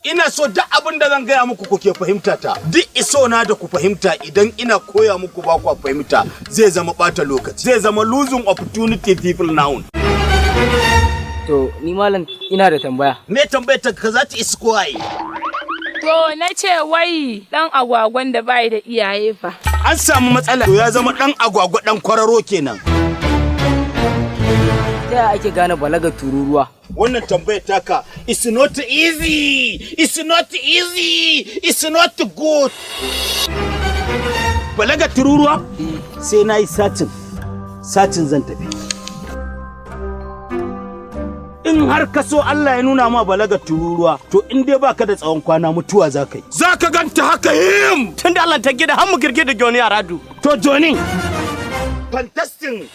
Ina so duk abin da zan gaya muku kuke fahimta ta. Duk iso na da ku fahimta, idan ina koya muku ba ku fahimta, zai zama bata lokaci. Zai zama losing opportunity people now. To, ni malam ina da tambaya. Me tambayar ta ka za ta isko ai? To, na ce wai dan agwagwan da bai da iyaye fa? An samu matsala. To, ya zama dan agwagwa dan kwararo kenan. Ta yaya ake gane balagar tururuwa? Wannan tambayar taka it's not easy. It's not easy. It's not good. Balagar tururuwa? Sai na yi satin. Satin zan tafi. In har ka so Allah ya nuna ma balagar tururuwa, to in dai baka da tsawon kwana, mutuwa za ka yi. Za ka ganta haka him! Tun da Allah ta gida har mu girge da Joni a radu. To Johnny! Fantastic!